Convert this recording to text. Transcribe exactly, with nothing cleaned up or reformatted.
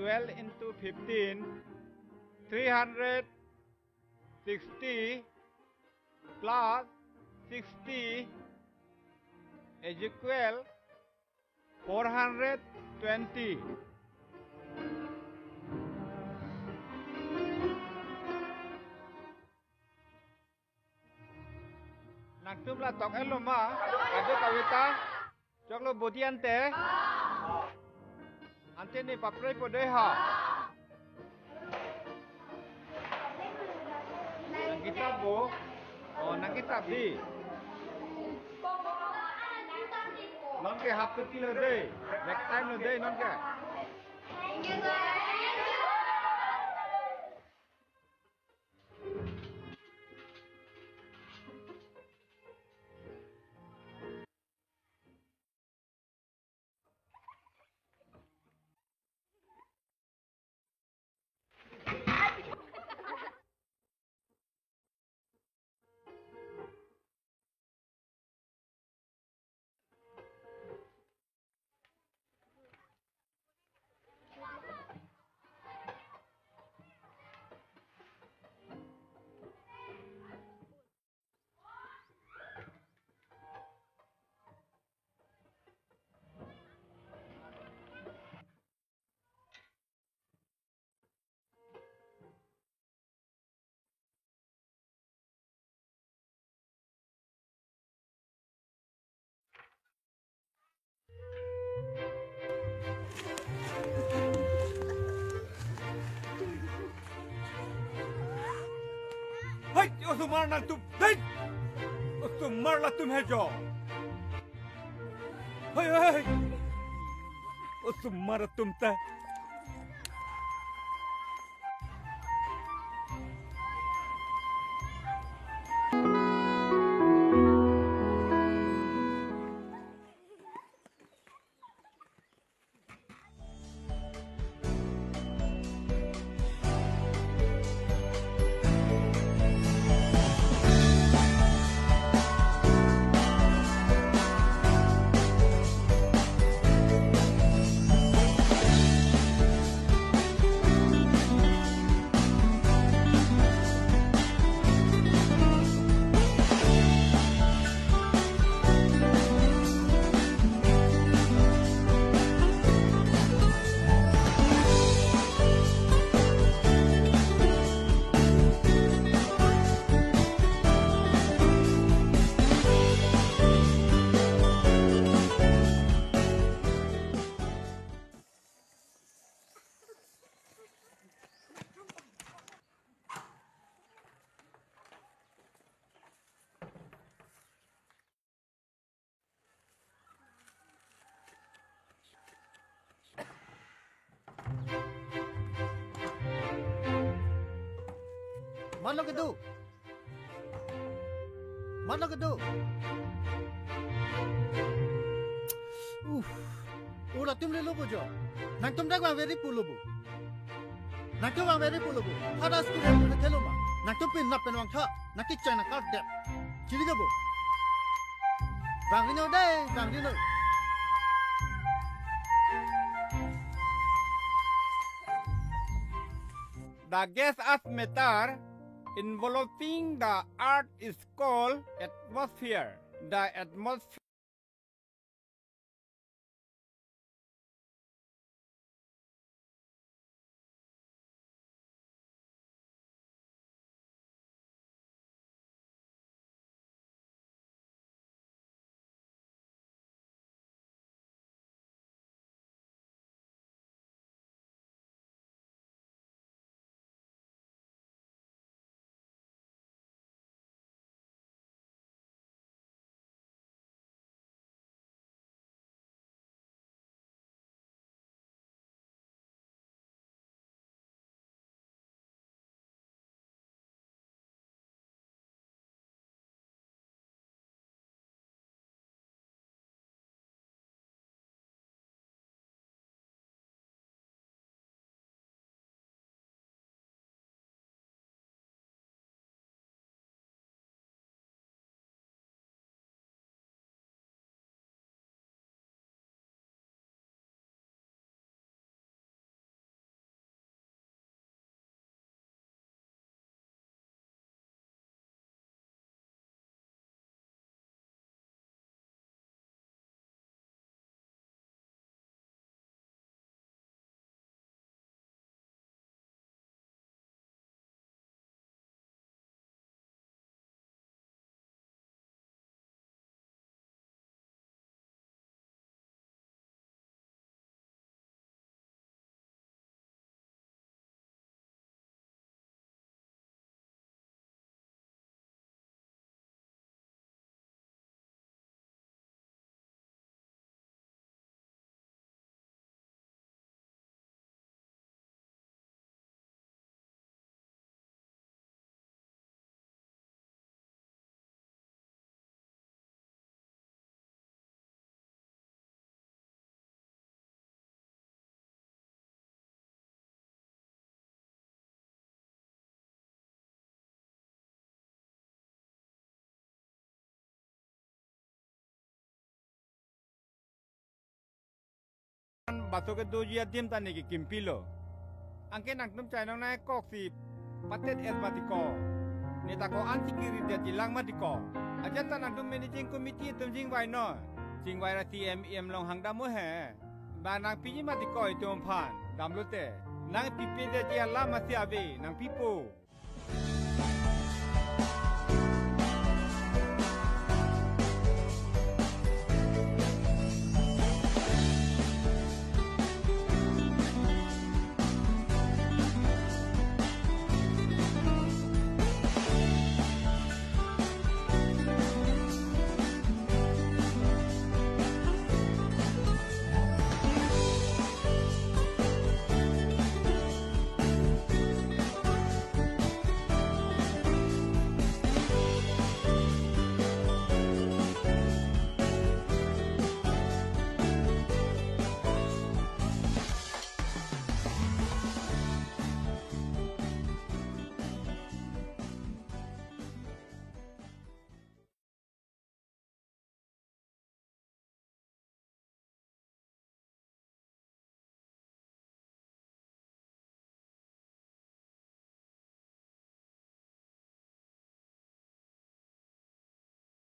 Twelve into fifteen, three hundred sixty plus sixty is equal four hundred twenty. Nangtum la tok-et lo ma? Ado kaveta. Choklo bodi ante. Ante ne papre po dei ha. Nangketap bo. Oh, nangketap dei. Non ke half keti lo dei. Next time lo dei non ke. Hai, osomar nangtum, hai! Osomar latum he jo. Hai, hai, hai. Osomar atum ta. Mano kedo. Mano kedo. Uff. Ura tum lelo bo jo. Nangtum dak bang veri pulo bo. Nangtum bang veri pulo bo. Hada school hem thelo ma. Nangtum pin nap pen vangtha. Nangkecheng nangkardep. Chili ke bo. Bang rino dei, bang rino. The gaseous matter enveloping the earth is called atmosphere. The atmosphere Baso kedoji adim ta ne kekim pilo. Anke nangtum chainong nangkok si patet et mati ko. Ne ta ko-an si kiri detji lang mati ko. Ajat ta nangtum managing committee atum chingvai non. Chingvai ra C M E M along hang damnon he. Ba nangpiji mati ko itum aphan. Damlote. Nangpipe detji alam masi ave. Nangpipo.